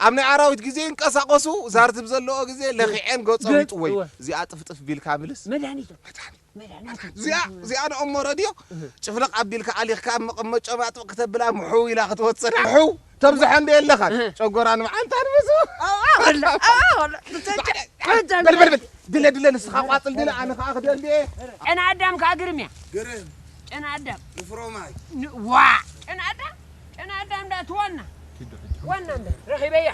ኣብ ናይ ኣራዊት ግዜ ይንቀሳቐሱ፣ ዛርትብ ዘለዎ ግዜ ለኺዐን ገጾም ገጽ፣ ይጥወዩ። እወ። እዚኣ ጥፍጥፍ ቢልካ ምልስ። መድሃኒት። መድሃኒት። መድሃኒት። እዚኣ፣ እዚኣ ንእሞ ረድዮ፣ ጭፍለቕ ኣቢልካ ኣሊኽካ ኣብ መቐመጫ ባጥቕ ክተብላ ምሕው ኢላ ክትወሰዳ። ምሕው ተብዝሖ እንደ የለኻን። እህ። ጨጎራን መዓንታን ምስ። ኣዋ፣ ወላ፣ ኣዋ፣ ወላ። በል፣ በል፣ በል። ድለ፣ ድለ፣ ንስኻ ቋጽል ድለ፣ ኣነ ኸኣ ክደል ድየ። ጨና ኣዳም ከኣ ግርም እያ። ግርም። ጨና ኣዳም። ንፍሮ ማይ። ን-፣ ዋ! ጨና ኣዳም፣ ጨና ኣዳም ዳ ትዋና። ዋና እንደ ረኺበያ።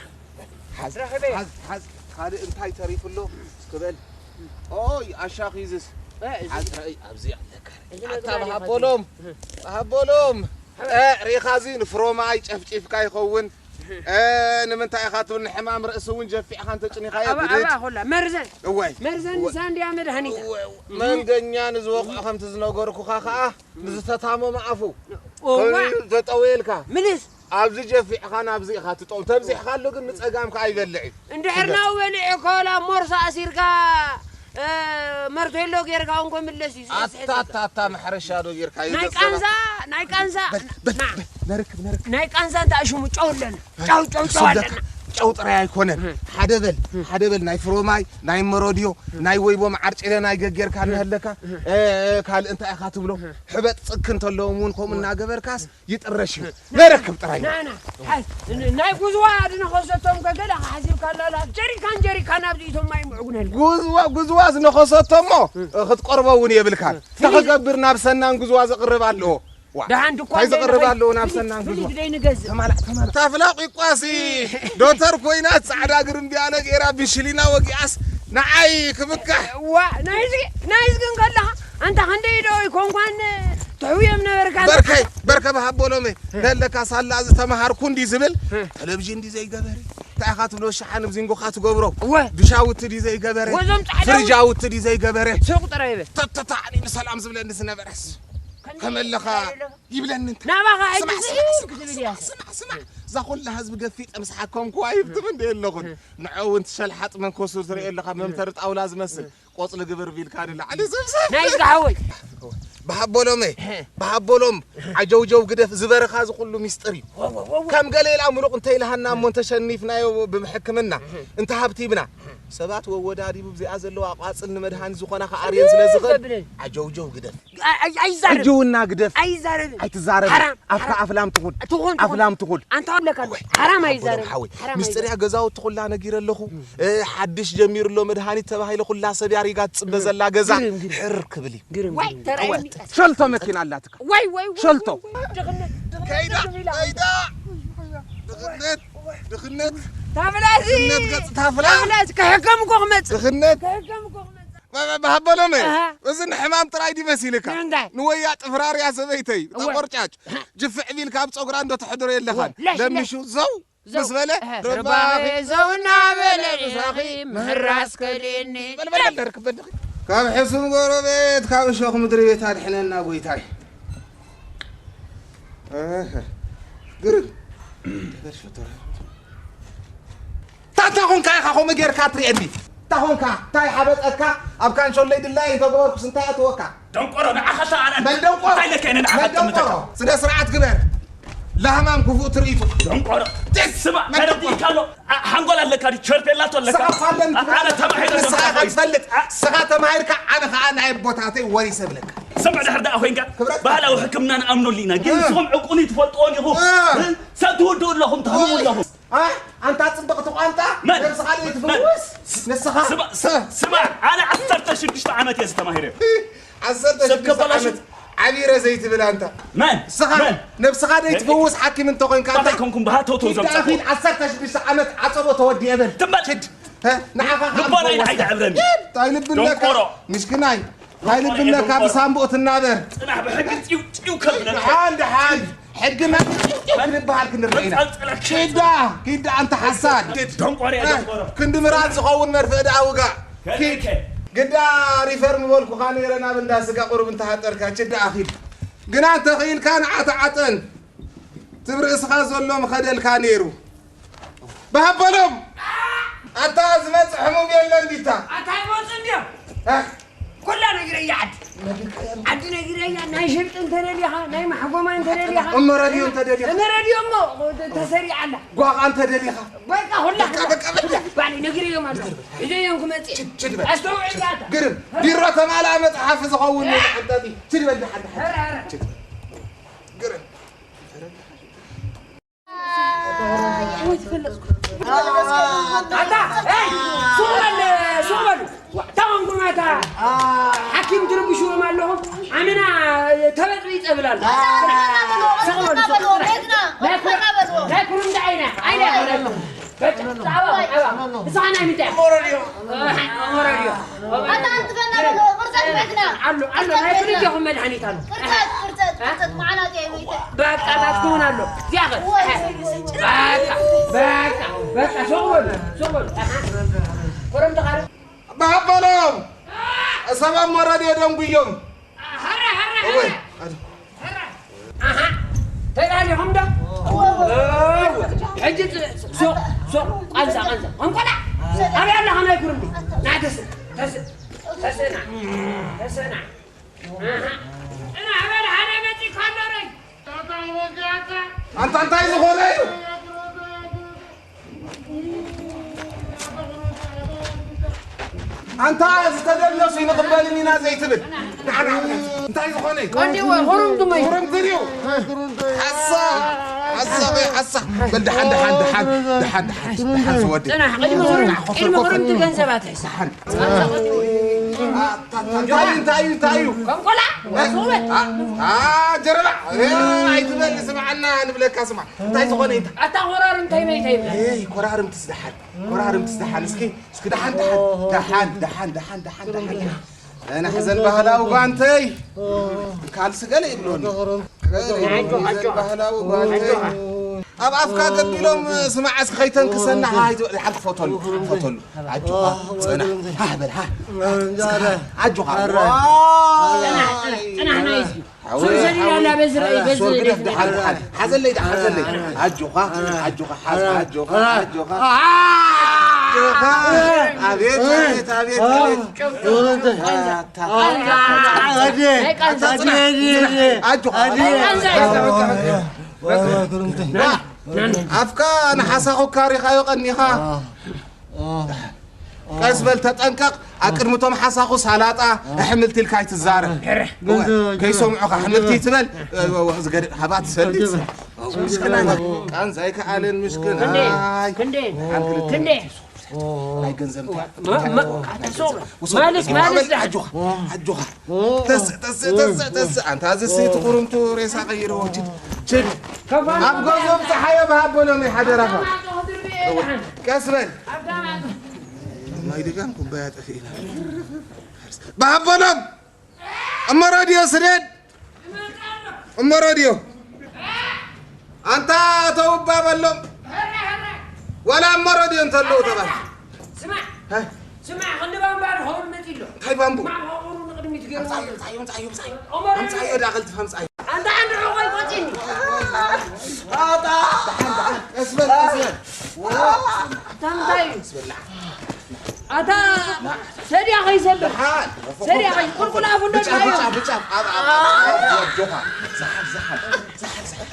ሓዝ፣ ረኺበያ። ሓዝ፣ ሓዝ። ካልእ እንታይ ተሪፉ ኣሎ? እስኪ በል። ኦይ፣ ኣሻኺዝስ። እ፣ እዚ ሓዝ፣ ረኣይ፣ ኣብዚ ኣለካ። እዚ ኣታ ነገር ኣሊኻ በሃቦሎም፣ በሃቦሎም። እ፣ ሪኻ እዚ ንፍሮ ማይ ጨፍጪፍካ ይኸውን። እ፣ ንምንታይ ኢኻ ትብል? ንሕማም ርእሲ እውን ጀፊዕካ እንተጭኒኻዮ ኣባ፣ ግድድ። ኣባ፣ ኹላ። መርዘን። እዋይ። መርዘን እዋይ። ንሳ እንድያ መድሃኒታ። እዋይ፣ እዋይ። መንገኛ ንዝወቕዖ ከምቲ ዝነገርኩኻ ኸኣ፣ ንዝተታመመ ኣፉ። እዋ። ከመይ እዩ ዘጠውየልካ? ምልስ። ኣብዚ ጀፊዕኻ ናብዚ ኢኻ ትጠው-፣ ተብዚሕካሉ ግን ንጸጋምካ ኣይበልዕ እዩ። እንድሕር ናው በሊዑ ኮላ ሞርሳ ኣሲርካ፣ እ፣ መርቴሎ ጌርካ እንኮ ምለስ እዩ። ኣታ፣ ኣታ፣ ኣታ፣ ማሕረሻ ዶ ጌርካ ናይ ይገጸባ? ቃንዛ፣ ናይ ቃንዛ። በል፣ በል፣ ና። በል፣ ነርክብ፣ ነርክብ። ናይ ቃንዛ እንታይ ሽሙ ጨው ኣለና። ጨው፣ ጨው፣ ጨው ክስደካ ኣለና። ጨው ጥራይ ኣይኮነን። እህ። ሓደ በል፣ እህ። ሓደ በል ናይ ፍሮማይ፣ ናይ መሮድዮ፣ እህ። ናይ ወይቦ መዓርጭለ ናይ ገጌርካ እህ። እናሃለካ፣ እህ። እ፣ ካልእ እንታይ ኢኻ ትብሎ? እህ። ሕበጥ ጽክ እንተለዎም እውን ከምኡ እህ። እናገበርካስ ይጥረሽ እዩ። ና፣ ነረክብ ጥራይ። ና፣ ና። ሓይ፣ ን-፣ ናይ ጉዝዋ ዝነኸሰቶም ከገለ ሓሲብካ ኣላ፣ ጀሪካን፣ ጀሪካን ኣብዚ እቶም ማይ ምዕጉነል። ጉዝዋ፣ ጉዝዋ ዝነኸሰቶ እሞ፣ እ። ክትቆርቦ እውን የብልካን። እ። እንታይ ክገብር ናብ ሰናን ጉዝዋ ዘቕርብ ኣለዎ? ዋ። ደሓን ድኳን እንታይ ዘቕርብ ደይንኸይድ። ኣለዎ ናብ ፍሊት፣ ሰናን ፍሊት ጉዝዋ? ደይንገዝእ። ተማላእ፣ ተማላእ። ታፍላ ቂቋሲ ዶተር ኮይና ጻዕዳ ግርምብያለ ገይራ ብሽሊና ወጊኣስ ንዓይ ክብካሕ። ዋ፣ ናይዚ፣ ናይዚ ግን ከለኻ ኣንታ ክንደይ ዶ ይኮንኳን ትሕውዮም ነበርካ። በርከይ፣ በርከ ብሃቦሎመ። ነለካ ሳላ ዝተመሃርኩ እንዲ ዝብል፣ እ። ቴሌቪዥን እንዲ ዘይገበረ፣ እንታይ ኢኻ ትብሎ ሸሓን ብዚንጎኻ ትገብሮ? እወ። ድሻውቲ ድዩ ዘይገበረ? ወዞም ጻዕዳ ፍርጃውቲ ድዩ ዘይገበረ? ሱቕ ጥራይ ይበል። ተተታዕኒ ብሰላም ዝብለኒ ዝነበረስ። ከምዚ ከመለኻ ይብለኒ እንተ። ናባኻ ሕጂ ስማዕ፣ እዚ ስማዕ፣ እዩ ስማዕ፣ ክትብል እያ። ስማዕ፣ ስማዕ፣ ስማዕ። እዛ ኩላ ህዝቢ ገፊጠ ምስ ሓከምኩዋ ይብትም እንደ የለኹን። እ። ንዕኡ እውን ትሸልሓጥ መንኮሱ ትርኢ ኣለኻ፣ መምተሪ ጣውላ ዝመስል። እ። ቆጽሊ ግብር ቢልካ ንላዕሊ ዝብሰብ። ናይ ዝሓወይ። ብሃቦሎመ፣ እ። ብሃቦሎም፣ ዓጀውጀው ግደፍ፣ ዝበረኻ እዚ ኩሉ ሚስጥር እዩ። ወ-፣ ወ-፣ ወ-፣ ወ-፣ ከም ገለ ኢላ ምሩቕ እንተ ኢልሃና እሞ እንተሸኒፍናዮ ብሕክምና፣ እ። እንተ ሃብቲብና፣ ሰባት ወወዳዲቡ ብዚኣ ዘለዋ ቋጽል ንመድሃኒ ዝኾና ከኣርየን ስለ ዝኽእል፣ ዘብለል። ዓጀውጀው ግደፍ። ኣይ-፣ ኣይ-፣ ኣይዛረብ። ሕጂ እውን ግደፍ። ኣይዛረብን። ኣይትዛረብ። ሓራም፣ ኣፍካ ሓራም። ኣፍላም ትኹን። ትኹን፣ ትኹን። ኣፍላም ትኹን። ኣንታ ኣለካ። ሓራም ኣይዛረብ። ሓወይ፣ ሓራም ምስጢር እያ። ኣይዛረብ። ገዛውቲ ኩላ ነጊረ ኣለኹ። እ፣ ሓድሽ ጀሚሩ ኣሎ መድሃኒት ተባሂለ ኩላ ሰብ ያሪጋ ትጽበ ግርም፣ ዘላ ገዛ ግርም፣ ግርም። ሕር ክብል እዩ። ግርም፣ ዋይ፣ ግርም። ተራእየኒ። ሸልቶ መኪና ኣላትካ። ዋይ፣ ዋይ፣ ዋይ፣ ሸልቶ። ዋይ፣ ዋይ፣ ድኽነት፣ ድኽነት፣ ከይዳ፣ ድኽነት፣ ከይዳ። ድኽነት፣ ድኽነት። ታፍላ እዚ። ድኽነት ገጽ ታፍላ። ታፍላ እዚ ክሕከም እኮ ክመጽእ። ድኽነት። ክሕከም እኮ ክመጽእ። ባ-፣ ባ-፣ ባሃበሎመ፣ ኣሃ። እዚ ንሕማም ጥራይ ድዩ መሲልካ? ንምንታይ? ንወያ ጥፍራርያ ሰበይተይ፣ እወ። ቆርጫጭ፣ ጅፍዕ ቢልካ ኣብ ጸጉራ እንዶ ተሕድሮ የለኻን። እወ፣ ለሽ፣ ለሽ። ለሚሹ ዘው ዘው። ምስ በለ፣ እህ፣ ርባኺ ርባኺ ዘው እናበለ ምሳኺ ምሕራስ ከድኒ። በል፣ በል፣ በል፣ ደርክ፣ በል፣ ደርክ። ካብ ሕሱም ጎረቤት፣ ካብ እሾኽ ምድሪ ቤት ኣድሕነና ጎይታይ። እህ፣ ግርም። ተበል ሸቶረ። ታታ ኾንካ ኢኻ ከምኡ ጌርካ ትርእየኒ? ታኾንካ፣ እንታይ ሓበጠካ? ኣብ ካንሾለይ ድላየይ እንተገበርኩስ እንታይ ኣተወካ? ደንቆሮ፣ ንዓኻ ተኣላን። በል ደንቆሮ። እንታይ ኢለካ እየ ንዓኻ በል ደንቆሮ። ጥምተካ? ስነ ስርዓት ግበር። ላህማም ክፉእ ትርኢቱ። ደንቆሮ። ቴስ! ስማ፣ መን ተረዲእካ ደንቆሮ? ኣሎ? ኣ-፣ ሓንጎል ኣለካ ድዩ? ቸርፔላ ኣለካ? ስኻ ፋለን ኣ-፣ ኣነ ተማሂረ ንስኻ ደንቆሮ። ትፈልጥ። ኣ-፣ ስኻ ተማሂርካ፣ ኣነ ኸኣ ናይ ኣቦታተይ ወሪሰ ብለካ። ስምዕ ድሕር ደኣ ኮይንካ፣ ክብረት። ባህላዊ ሕክምና ንኣምነሉ ኢና። ግን እ። ንስኹም ዕቁኒ ትፈልጥዎን ኢኹም። እ። እ? ሰብ ትውድኡ ኣለኹም፣ ትሃብሙ እ። ኣለኹም። ኣ፣ ኣንታ ጽብቕቲ ቋንጣ፣ መን? ነብስኻ ዶ መን? ትፍውስ? ንስኻ? ስማ-፣ ስ-፣ ስማዕ፣ ኣነ ዓሰርተ ሽዱሽተ ዓመት እየ ዝተማሂረ። ዓሰርተ ሽዱሽተ ሰብ ከበላሹ። ዓመት ዓቢረ ዘይትብል ኣንታ። መን? ንስኻ መን? ነብስኻ ዶ ትፍውስ ሓኪም እንተ ኾይንካ ኣንታ? እንታይ ኮንኩም ብሃተውተው ኪድ ዘምጻእኩ? ኪድ ዓሰርተ ሽዱሽተ ዓመት ዓጸቦ ተወዲኤ በል። ትም በል። ኪድ። ሀ? ንዓኻ ኸኣ ልቦና ትፍወስ። ኣይዓብረኒ። ኪድ! ኣይልብለካ። ደንቆሮ። ምሽክናይ። ኣይልብለካ፣ ብሳንቡእ ትናበር። ጽናሕ፣ ብሕጊ ጢው ጢው ከብለካ። ደሓን፣ ደሓን። ሕጊ መን ክንበሃል ክንርኢ ኢና። መጸልጸለካ። ኪዳ፣ ኪዳ፣ ኣንታ ሓሳድ። ደንቆሮ እያ፣ እ፣ ደንቆሮ። ክንዲ ምራድ ዝኸውን መርፍእ ደኣ ውጋእ። ከ-፣ ኪድ። ከ-፣ ግዳ ሪፈር ምበልኩኻ ነይረ ናብ እንዳ ስጋ ቁሩብ እንተሃጠርካ፣ ችዳ ኣኺል። ግና እንተኽኢልካ ንዓ ተዓጠን። ትብ ርእስኻ ዘሎ ምኸደልካ ነይሩ። ብሃበሎም! ኣታ ዝመጽእ ሕሙም የለን ዲታ? ኣታ ይመጽእ እንድዮም። እ? ኩላ ነጊረያ ዓዲ። ነጊርካያ? ዓዲ ነጊረያ፣ ናይ ሽርጢ እንተደሊኻ፣ ናይ ማሕጎማ እንተደሊኻ። እሞ ረድዮ እንተደሊኻ? እሞ ረድዮ እሞ ተሰሪዓ ኣላ። ጓቓ እንተደሊኻ? በቃ። እዮም ኣለዉ። ሒዘዮም ክመጽእ። ችድ በል። ኣስተውዕል ዛታ። ግርም። ቢሮ ተማልኣ መጽሓፍ ዝኸውን እዩ። ሓንጣጢ። ችድ በል፣ ሓንጣጢ። ችድ በል። ግርም። ኣታ፣ ኤይ፣ ሱቕ በል፣ ሱቕ በሉ። ዋ፣ ታወንኩም ኣታ። ሓኪም ትርብሽዎም ኣለኹም። ኣመና ተበጥቢጠ እብል ኣሎ። ሱቕ በሉ፣ ሱቕ በሉ። ናይ ኩር-፣ ናይ ኩርምዳ ዓይና፣ ዓይና። በቃ፣ ዛዕባ፣ ዛዕባ። ንስኻ ናይ ምንታይ? ሞረድ እዩ። ኣታ ኣንትፈና በሎ፣ ቅርጸት መግና። ኣሎ፣ ኣሎ፣ ናይ ክልቴኹም መድሃኒት ኣሎ። ቅርጸት፣ ቅርጸት፣ ቅርጸት፣ መዓናጢ ኣይወይተ። በቃ፣ ናትኩም ኣሎ። እዚኣ ኸ? ወይ። በቃ፣ በቃ፣ በቃ፣ ሱቕ በሉ፣ ሱቕ በሉ። ኣሃ። ኮረም ተኻረ። ባበሎም። ሰባብ ሞረድ የደንጉዮም። ሃራ፣ ሃራ፣ እወ፣ ሃራ። ኣደ። ኣሃ፣ ተዳሊኹም ዶ? እወ። ሕጂ ዝ-፣ ሱቕ፣ ሱቕ፣ ቃንዛ፣ ቃንዛ። እንቆላ! ኣበይ ኣለኻ ናይ ኩርምቢ? ና ተስእ፣ ተስእ፣ ተስእና፣ ተስእና። ኣሃ። ጽናሕ በል፣ ሓደ መጺእካ ኣሎ ረይ። ኣንታ እንታይ ዝኾነ እዩ? ኣንታ ዝተደለሱ ይንቕበልን ኢና ዘይትብል። ደሓን ዓቕሊ። እንታይ ዝኾነ እዩ? ቀንዲ እወ፣ ሁሩምቲ መይ? ሁሩምቲ ድዩ? ሓሳ፣ ሓሳ፣ ወይ ሓሳ። በል ደሓን፣ ደሓን፣ ደሓን፣ ደሓን፣ ደሓን፣ ደሓን ዝወዲ። ጽናሕ፣ ቅድሚ ሁሩም-፣ ጽናሕ፣ ኮፈል፣ ቅድሚ ኮፈል። ሁሩምቲ ገንዘባት ሕሳ። ደሓን። ኣታ፣ እንታይ እዩ፣ እንታይ እዩ፣ እንታይ እዩ? ቆንቆላ? እ? ሱበት? ኣ፣ ኣ፣ ጀረባ። እ፣ ኣይትበል፣ ስምዓና፣ ንብለካ፣ ስማዕ። እንታይ ዝኾነ እዩ? ኣታ፣ ኮራር እንታይ መይተ ይብላ? ኤይ፣ ኮራርምትስ ደሓን። ኮራርምትስ ደሓን። እስኪ፣ እስኪ ደሓን፣ ደሓን፣ ደሓን፣ ደሓን፣ ደሓን፣ ደሓን፣ ደሓን። ናሕዘን ባህላዊ ጓንተይ። ካልሲ ገለ ይብሎኒ። ናሕዘን ባህላዊ ጓንተይ። ኣብ ኣፍካ ገቢሎም፣ ስማዕ፣ እስኪ ከይተንክሰና፣ ሃይ፣ ሓንቲ ፎቶሉ፣ ፎቶሉ። ኣጆኻ፣ ጽናሕ። ሃ፣ በል፣ ሃ። ኣጆኻ። ጽናሕ፣ ጽናሕ፣ ጽናሕ፣ ናይ እዚ። ሓወይ፣ ሱር ሰዲዳ ሓወይ። ኣላ፣ በዚ ራእይ፣ በዚ ሱር ግደፍ፣ ራእይ። ደሓን፣ ደሓን። ሓዘለይ፣ ደሓን፣ ሓዘለይ። ኣጆኻ፣ ኣጆኻ፣ ሓዝ፣ ኣጆኻ፣ ኣጆኻ። ኣጆኻ። ኣቤት፣ ኣቤት፣ ኣቤት፣ ኣቤት። ኣጆኻ። ዋ፣ ኣፍካ ንሓሳኹ ካሪኻዮ ቀኒኻ። ቀስ በል፣ ተጠንቀቕ። ኣብ ቅድሚ እቶም ሓሳኹ ሳላጣ ኣሕምልቲ ኢልካ ኣይትዛረብ። እወ፣ ከይሰምዑኻ ኣሕምልቲ ትበል። እወ፣ እወ፣ ዝገድእ ሃባ ትሰልጥ። ምስክና ቃንዛ ኣይከኣለን፣ ምስክን። ክንደይ? ኣይ፣ ክንደይ? ሓንቲ ክልተ ክንደይ? ናይ ገንዘብ ማ-፣ ማ-፣ ኣታ ሶ-፣ ውሰድ፣ ማለት፣ ውሰድ። ማለት ኣጆኻ፣ ኣጆኻ። ተስ-፣ ተስ-፣ ተስ-፣ ተስ-፣ ኣንታ እዚ ሲ ትኹርምቱ ሬሳ ቀይርዎ። ችድ፣ ችድ። ከፋን ኣብ ገዝኦም ጸሓዮ ብሃቦሎም እዩ ሓደራኻ። ከፋን ማዕጾ ክትርቢ እየ ደሓን። ቀስ በል። ኣብ ዳማት። ማይ ድጋም ኩባያ ጠፊእና። ብሃቦሎም። እሞ ረድዮ ስደድ። እሞ ረድዮ። ኣንታ ተውባ በሎም። ዋላ እሞ ረድዮ እንተለዉ ተባል። ስማዕ፣ ሀ? ስማዕ፣ ክንዲ ባምባ ንኸውን መጺ ኣሎ። እንታይ ባምቡ? ማዕበሉ ንቕድሚት ገይሩ ኣምጻዮ፣ ኣሎ። ኣምጻዮ፣ ኣምጻዮ፣ ኣምጻዮ። ኦመር ኣምጻዮ፣ ዳ ቀልጥፍ ኣምጻዮ። ኣንታ ዓንዲ ሑቆይ ቆጺኒ። ኣታ! ደሓን፣ ደሓን። ቀስ በል፣ ቀስ በል። ኣታ እንታይ እዩ? ቀስ በል። ኣታ ሰድያ ከይሰብር። ደሓን። ሰድያ ከይ-፣ ቁልቁል ኣፉ ብጫ፣ እንዳድሃዮ። ብጫ፣ ብጫ። ኣብ፣ ኣብ፣ ኣብ፣ ኣብ፣ ኣጆኻ። ዝሓል፣ ዝሓል። ዝሓል፣ ዝሓል።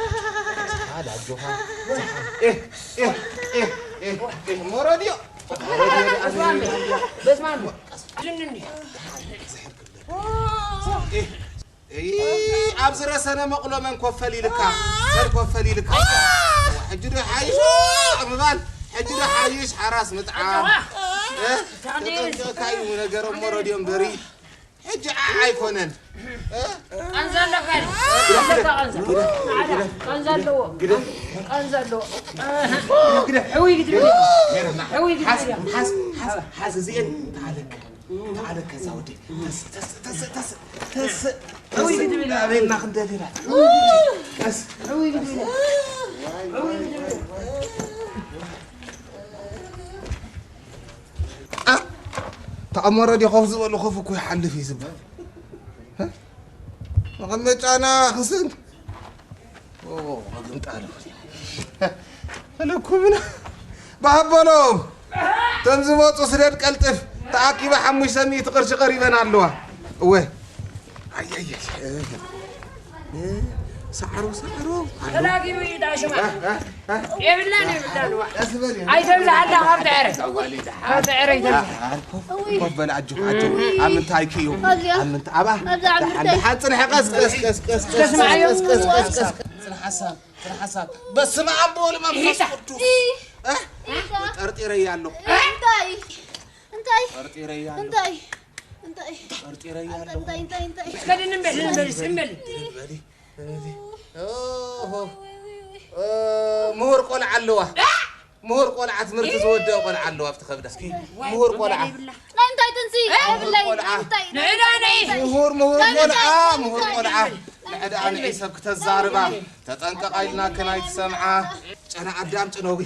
ዝሓል፣ ኣጆኻ። ዝሓል። ኤህ፣ ኤህ፣ ኤህ፣ ኤህ፣ ኤህ። ሞረድዮ። በስማን፣ በስማን። ዝንኒ። እይ፣ ኣብዚ ረሰነ መቑሎ መን ኮፈል ኢልካ? መን ኮፈል ኢልካ? ሕጂ ዶ ሓይሽ ምባል? ሕጂ ዶ ሓይሽ ሓራስ ምጥዓም? እ? ተጠንቀቕካ እዩ ነገሮም ሞረድዮ እምበሪ። ሕጂ ዓ-፣ ኣይኮነን። እ? ቃንዛ ኣለካ ድዩ? ኣለካ ቃንዛ። ንዓዳ ቃንዛ ኣለዎ። ግደ። ቃንዛ ኣለዎ። ግደ። ሕውይ ግድሪ። ግደ። ሕውይ ግድሪ። ሓዝ፣ ሓዝ፣ ሓዝ፣ ሓዝ እዚኤን ተዓለካ። ተዓለካ እዛ ወዲ። ተስ፣ ተስ፣ ተስ፣ ተስ፣ ተስ፣ ተስ። ሕውይ ግድሪ። ኣበይና ክንደሊና። ቀስ። ሕውይ ግድሪ። ሕውይ ግድሪ። ኣ፣ ተኣመረ ድዩ ኮፍ ዝበሉ ኮፍ እኮ ይሓልፍ እዩ ዝበሃል። እ? መቐመጫና ክስን። ኦ፣ ኣግምጣ ኣለኹ። ፈለኩምና። ባሃቦሎ። እቶም ዝመፁ ስደድ ቀልጥፍ። ተኣኪበ ሓሙሽተ ሚእቲ ቅርሺ ቀሪበን ኣለዋ። እወ። ኣይ፣ ኣይ፣ ኣይ። ሳዕሩ ሳዕሩ። ተላጊቡ እዩ ዳሽማ። የብላን የብላን። ኣይተብዝሓላ ካብ ትዕረ። ካብ ትዕረ ኣይተብዝሓ። ኮፍ በል ኣጆ ኣጆ። ኣብ ምንታይ ክዩ? ኣብ ምንታይ ኣባ? ደሓን ደሓን ጽንሐ ቀስ ቀስ ቀስ ቀስ ቀስ ቀስ ቀስ ቀስ። ጽንሐ ሓሳብ ጽንሐ ሓሳብ። በስመ ኣብ ወወልድ ወመንፈስ ቅዱስ። ጠርጢረያ ኣለኹ። እንታይ እንታይ ጠርጢረያ ኣለኹ። እንታይ እንታይ ጠርጢረያ ኣለኹ። እንታይ እንታይ እንታይ እስከ ድንን በል ድንን በል እስኪ በል። ምሁር ቆልዓ ኣለዋ። ምሁር ቆልዓ ትምህርቲ ዝወደአ ቆልዓ ኣለዋ ኣብቲ ከብዳ። እስኪ ምሁር ቆልዓ ናይ እንታይ ጥንሲ የብለይ። እንታይ ምሁር ምሁር ቆልዓ ምሁር ቆልዓ ንዕዳ ንዒ ሰብ ክተዛርባ ተጠንቀቓ ኢልናክን ኣይትሰምዓ። ጨና ኣዳም ጭነዊ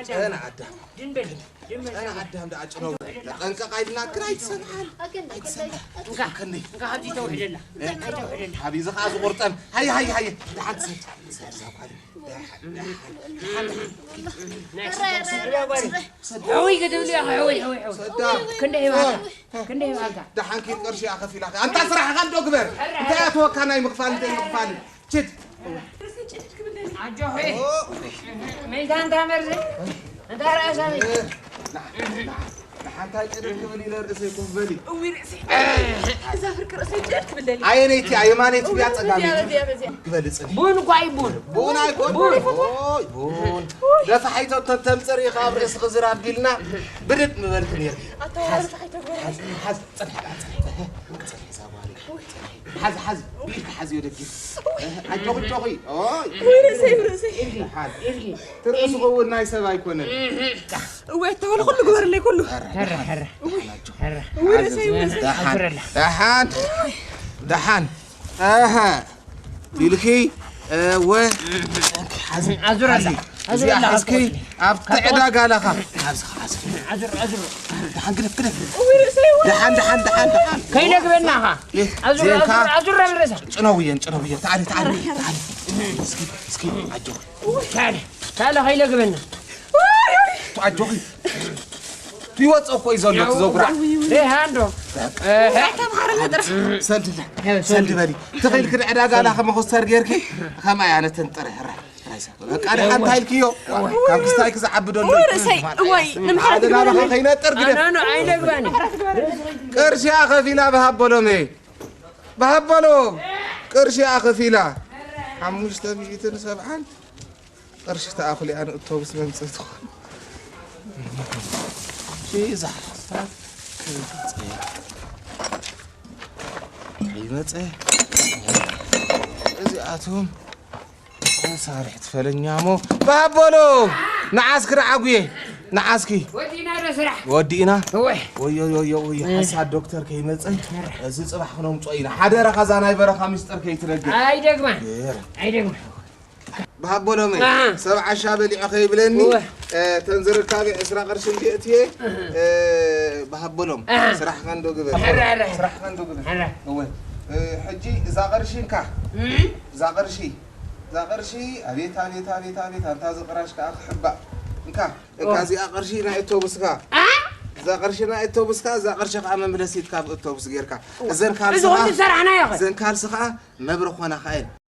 ጨና ኣዳም ጨና ኣዳም ደኣ ጭነዊ ተጠንቀቓ ኢልናክን ኣይትሰምዓን። ኣይትሰምዓ እንካ እንካ ካብዚ ተውሕደላ። ሓቢዚ ከዓ ዝቁርጠም ሃየ ሃየ ሃየ ደሓን ትሰድ ትሰድ ዛጓል። ደሓን ደሓን ደሓን ደሓን ሰዳ። ሕውይ ክትብል እያ። ሕውይ ሕውይ ሕውይ ሰዳ። ክንደይ ይበሃልካ? ክንደይ ይበሃልካ? ደሓን ኪድ ቅርሺ እያ ከፊላካ። ኣንታ ስራሕኻ እንዶ ግበር። እንታይ ኣተወካ ናይ ምኽፋል እንታይ ምኽፋል? ችድ። ኣጆኺ። መይታ እንታ መርዚ እንታ ረኣሳኒ። ንሓንታይ ጭድድ ክብል ኢለ ርእሰይ ኮፍ በሊ። እዊ ርእሲ እዛ ፍርቂ ርእሰይ ጭድድ ክብል ደሊ። ኣየነይቲ ኣየማነይቲ ድያ ጸጋመይቲ? እዚኣ በዚኣ በዚኣ። ግበሊ ጽኒ። ቡን እኳ እዩ ቡን። ቡን ኣይኮን። ቡን። ኦይ ቡን። ደፋሓይቶ ተተምጽር ኢኻ ኣብ ርእስኺ ዝር ኣቢልና ብድድ ምበልክ ነይርኪ። ኣታ ደፋሓይቶ ግበል። ሓዝ ሓዝ ጽንሒ ጽንሒ ጽንሒ እዛ ጓል። ሓዝ ሓዝ ብኢድካ ሓዝዮ ደጊ። ኣጆኺ ኣጆኺ። ኦይ። ርእሰይ ርእሰይ። ኢልኪ ሓዝ ኢልኪ። ትርእስኺ እውን ናይ ሰብ ኣይኮነን። እወ እተበለ ኩሉ ግበርለይ ኩሉ። ሕረ ሕረ ሕረ። እወ ርእሰይ እወ ርእሰይ። ደሓን ኣዙረላ። ደሓን ደሓን። ኣሃ ኢልኪ። እወ ሓዚ ኣዙረላ። ሓዚ ኣዙረላ እዚኣ ሓዝኪ። ካብቲ ኣብቲ ዕዳጋ ኣለኻ። ሓዚ ሓዚ። ኣዙር ኣዙር። ደሓን ግደፍ ግደፍ። እወ ርእሰይ እወ። ደሓን ደሓን ደሓን ደሓን። ከይለግበናኻ። ኣዙር ዜንካ ኣዙር ኣዙር ኣብ ርእሳ። ጭነውየን ጭነውየን። ተዓሊ ተዓሊ ተዓሊ። እስኪ እስኪ ኣጆ። ታለ ታለ ከይለግበና። ኣጆኺ። ትወፅእ እኮ እዩ ዘሎ እቲ ዘጉራ። ሪሃ እንዶ። ተምሃረለ ጥራሕ። ሰልዲ ሰልዲ በሊ። ተኸይልክ ንዕዳጋ ላኸ መኸስተር ጌርኪ። ከማይ ኣነ ተንጠረ ሕራ። በቃ ደሓን ታይልክዮ። ካብ ክስታይ ክዝዓቢ ደሎ። እወ ርእሰይ እወይ ንምሕረት ሓደ ናባኻ ግበረለይ። ከይነጥር ግደፍ። ኣነ ኣይነግባኒ። ቅርሺያ ከፊላ ብሃቦሎም እየ። ብሃቦሎ ቅርሺያ ከፊላ ሓሙሽተ ሚእትን ሰብዓን ቅርሺ ተኣኹል እያ ንእቶብስ መምፅእ ትኾን። እዛ ሓፍታት ከይመፀ ከይመፀ እዚኣቶም መሳርሒ ትፈለኛ እሞ ብሃቦሎ ንዓስኪ ረዓጉየ ንዓስኪ ወዲእና ዶ ስራሕ? ወዲእና እወ። ወዮ ወዮ ወዮ ሓሳድ ዶክተር ከይመፀ እዚ ፅባሕ ክነምፆ ኢና ሓደራኻ እዛ ናይ በረኻ ሚስጥር ከይትነግር ኣይደግማ ገይረ ኣይደግማ ብሃቦሎመይ ኣሃ። ሰብ ዓሻ በሊዑ ከይብለኒ እወ። እ፣ ተን ዝርካበ ዕስራ ቅርሺ እንዲ እትየ እ፣ ብሃቦሎም ኣሃ። ስራሕ ከንዶ ግበር ሕረ፣ ሕረ። ስራሕ ከንዶ ግበር ሕረ። እወ እ፣ ሕጂ እዛ ቅርሺ እንካ እም? እዛ ቅርሺ እዛ ቅርሺ ኣቤት ኣቤት ኣቤት ኣቤት ኣንታ እዚ ቅራሽ ከዓ ክሕባእ እንካ እንካ እወ። እዚኣ ቅርሺ ናይ እቶብስካ ኣ? እዛ ቅርሺ ናይ እቶብስካ እዛ ቅርሺ ከዓ መምለሲት ካብ እቶብስ ጌርካ እዘን እዚ ካልስኻ ኩሉ ዝሰራሕናዮ ኸ? እዘን ካልሲ ከዓ መብረ ኾና ከኣየን